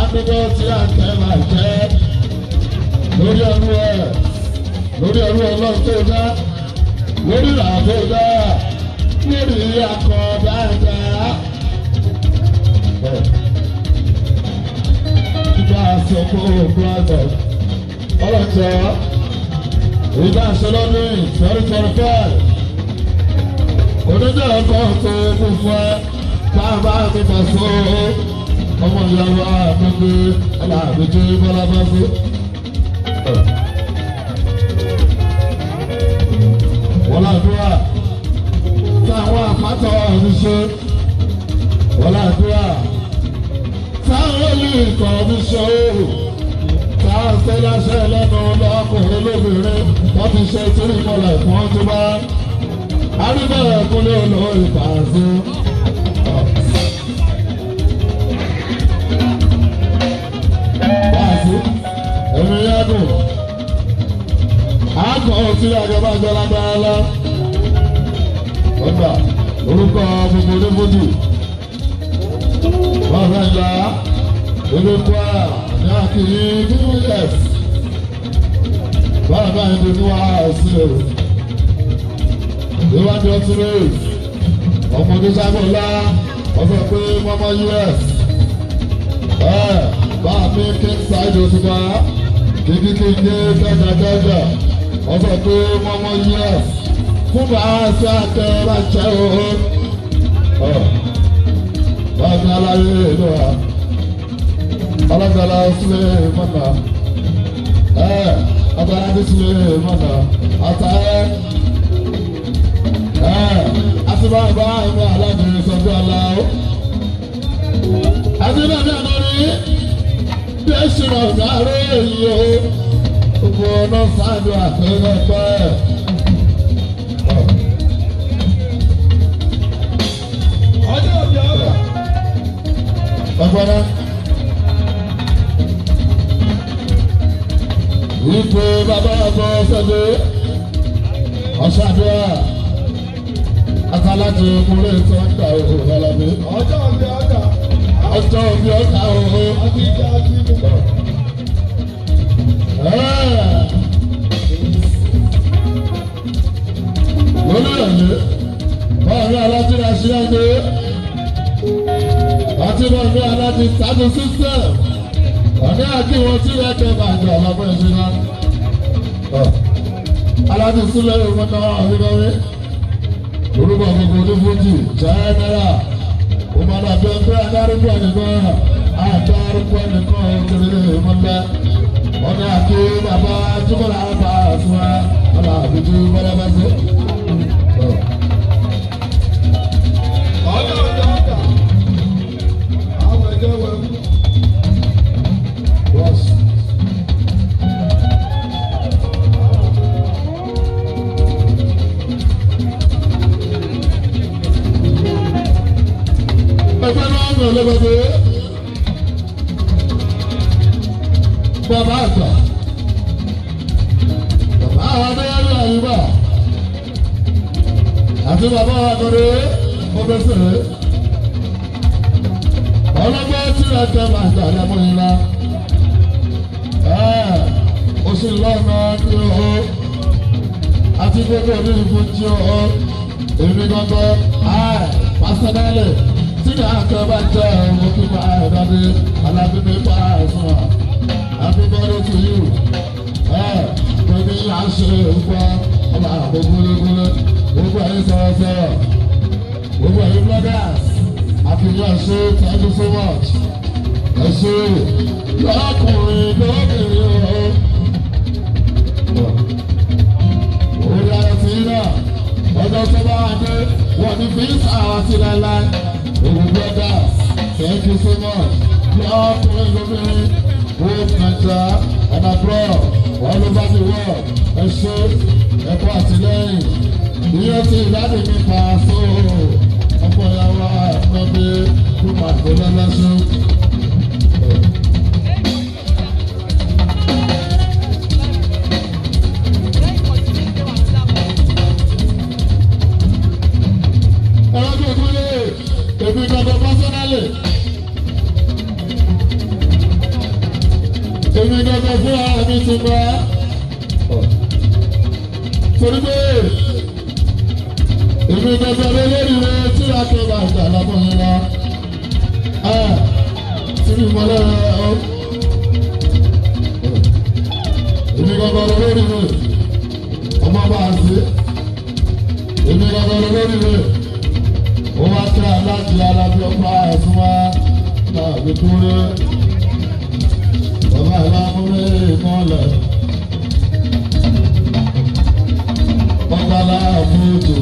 Àdúgbò tí a kẹ́ máa jẹ́ lórí ẹrú ẹ, lórí ẹrú ọlọ́run tó dá, lórí ìlà tó dá, lórí akọ dáadáa. Ìgbà àsopọ̀ òkú àgbẹ̀ ọlọ́jọ́ ìgbà àṣọlọ́dún 2025. Onídàá ọkọ̀ tó kún fún ẹ bàbá mi bá so ọmọ ìyàwó àgbègbè aláàbíjú bọ́lá bá so. Wọ́n làdúrà táwọn àpáta ọ̀hún ṣe, wọ́n làdúrà táwọn olùkọ́ mi ṣe o, táwọn ṣẹlẹ́ṣẹ́ lẹ́nu lọ́kùnrin lóbìnrin wọ́n ti ṣe tírí mọ́lẹ̀ fún ọtún bá arúgbó ẹ̀kúnlé olórí pàṣẹ. Pàṣẹ ẹ̀mí yẹ́gùn àgọ́ tí àjọba lágbára lọ. Ọgbà orúkọ gbogbo onífojì. Bàbá ìlà ìlú Kwara ní àkìrí BBS. Bàbá ìlú ní wàhálà sílẹ̀. Ìwádìí ọtí rẹ̀ ọmọdé sábọ̀lá ọ̀sẹ̀ pé mọ́mọ́ US. Bá mi kí n ṣáájú òṣùpá kíkí kíkí gẹ́gẹ́gẹ́gẹ́ ọ̀sẹ̀ pé mọ́mọ́ US fún bá a ṣe àtẹ bá jẹ́ o. Bàbá aláyé ìlú wa ọlọ́gbàlá sílẹ̀ mọ́nà àtàlẹ́ sílẹ̀ mọ́nà àtàlẹ́ àti bàbá ẹ̀mí aláàbí sọ́jú aláwọ̀. Àti bàbá àdórí bí ẹ ṣe rọ̀ sáré yìí o. Gbogbo ọ̀nà sáàdù àfẹ́fẹ́. Ọjọ́ òbí ọ̀gá. Ọgbọ́n Ipò bàbá ọkọ̀ ṣẹ́dẹ̀ ọ̀ṣàdúrà àtàlájì kúrẹ́ tó ń gbà òhò ọlọ́bí. Ọjọ́ òbí ọ̀gá. Ọjọ́ òbí ọ̀gá òhò. Àti ìjà àti ìmú. Lórí ẹ̀mí, ọ̀rẹ́ alájírà ṣe é gbé. Àti bàbá alájí tàbí sísẹ̀m. Ọ̀ní àti wọn tí wọ́n tẹ bàjẹ́ ọ̀lọ́mọ ẹ̀ṣin náà. Alájí sílẹ̀ ìwọ̀n náà àríwáwí. Orúkọ gbogbo onífújì jẹ́ náírà. Ó máa dàbí ẹgbẹ́ adárúkọ ẹnìkan. Àdárúkọ ẹnìkan òkèrè ìmọ̀lẹ́. Ọ̀ní àti bàbá Jíbọ̀lá bá a fún wa. Ọ̀là àbíjú bọ́lá bá ṣe. Ọjọ́ òbí ọ̀gá. Àwọn ẹ̀jẹ̀ wẹ̀ mú. Bọ́s. Ẹgbẹ́ náà ń lọ lọ́gbọ̀dé. Bàbá àgbà. Bàbá àwọn adéyẹ́lú àyùbá. Àti bàbá àgọ́dé ó fẹ́ sèré. Ọlọ́gbọ́n tí a tẹ màá jà lẹ́mú yín lá. Ó sì lọ́nà ní o. Àti gbogbo ní ìfúnjí o. Èmi gangan, pásítọ́nálì tí ní àkọ́ bá jẹ́ ọmọ kí máa ẹ̀dá dé alábí mi pa àìsàn wa. Happy birthday to you. Pẹ̀lú àṣẹ ìfọ́ ọba àbò gúlégúlé. Gbogbo ẹ̀yin sọ̀rọ̀sọ̀rọ̀. Gbogbo ẹ̀yin bloggers. Àfihàn ṣe thank you so much. Ẹ ṣe lọ́kùnrin lóbìnrin o. Orí ara ti náà, ọjọ́ tó bá wà dé, wọ́n ní fi sáà sí láéláé. Gbogbo bloggers, thank you so much. Lọ́kùnrin lóbìnrin, both Naija and abroad, all over the world. Ẹ ṣe ẹ̀kọ́ àtìlẹ́yìn. Ìyẹn ti ìdádì mi pa sóò. Ọ̀pọ̀ ìyàwó àgbọ̀dé tó máa tó lọ́lọ́sùn. Ẹ̀rọ tó kúlé, èmi gbọ́dọ̀ pásánálì. gbọ́dọ̀ fún ara mi ti gbọ́. Torí pé èmi gbọ́dọ̀ lórí rẹ tí a kẹ́ bá ìjà lábọ́ yẹn lọ. Tí mi mọ lọ́rọ̀ ọ́. Èmi gbọ́dọ̀ lórí rẹ ọmọ bá a ṣe. Èmi gbọ́dọ̀ lórí rẹ ó wá kí aláàjì alábí ọ̀pá ẹ̀sùn wá láàbí kúrẹ́. Bàbá aláàmúrẹ́ mọ́lẹ̀. Bàbá aláàmúdù.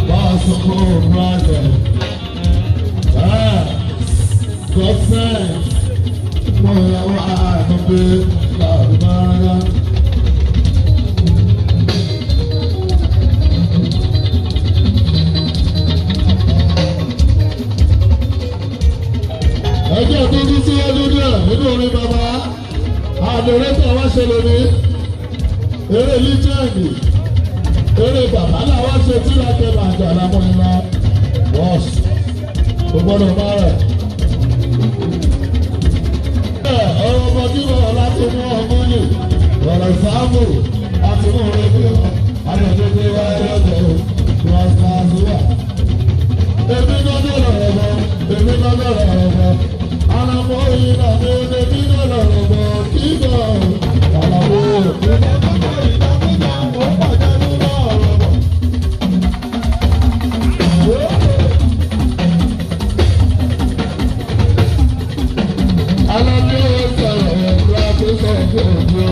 Bọ́sùkú brother. Gọ́sẹ̀. Mo yẹ wá àtúndé láàbí máa ń. Ẹjọ́ dúdú síwájú díẹ̀ nínú orin bàbá àdòrẹ́tọ̀ wá ṣe lórí eré líjẹ́ǹdì eré bàbá làwọn ṣe tí láti máa jà lámọ́ iná bọ́ọ̀sì kò gbọ́dọ̀ bá rẹ̀. Ọ̀rọ̀ ọmọ tí wọ́n láti mú ọmọ yìí ọ̀rọ̀ ìsáàmù láti mú orin bí wọn àdòdòdó wáyé lọ́dọ̀ ìwọ̀n èmi gbọ́dọ̀ lọ̀rọ̀ bọ̀ èmi gbọ́dọ̀ lọ̀rọ̀ bọ̀ àlàmọ́ yìí náà mi èmi gbọ́dọ̀ lọ̀rọ̀ bọ̀ kí bọ̀ àlàmọ́. Alábí ó sọ̀rọ̀ ẹ̀kọ́ àkóso ọ̀gbọ̀n òjò.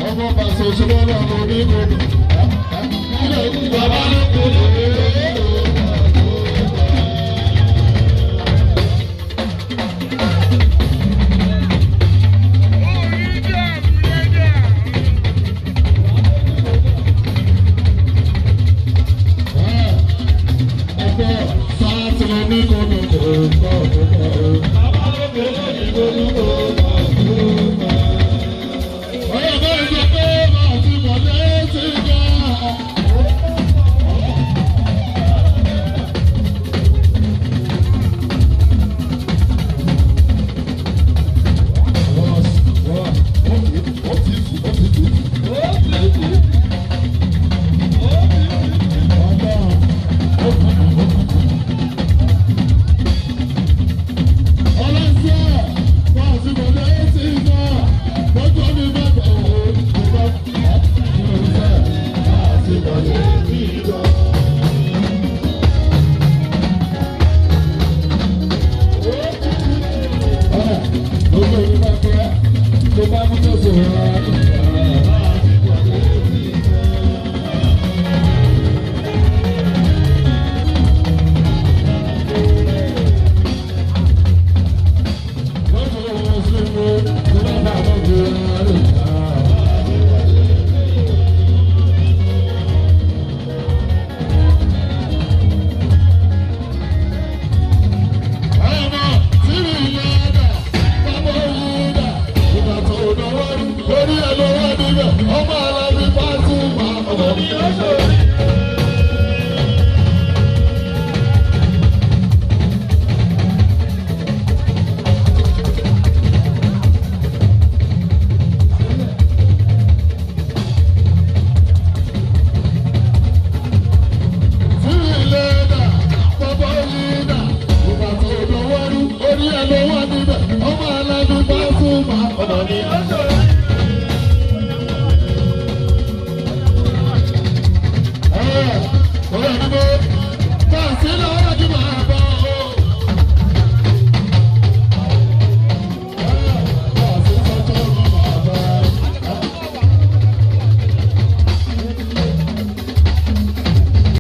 Ọmọ bàṣẹ òṣèlú ọlọ́run ní gbogbo.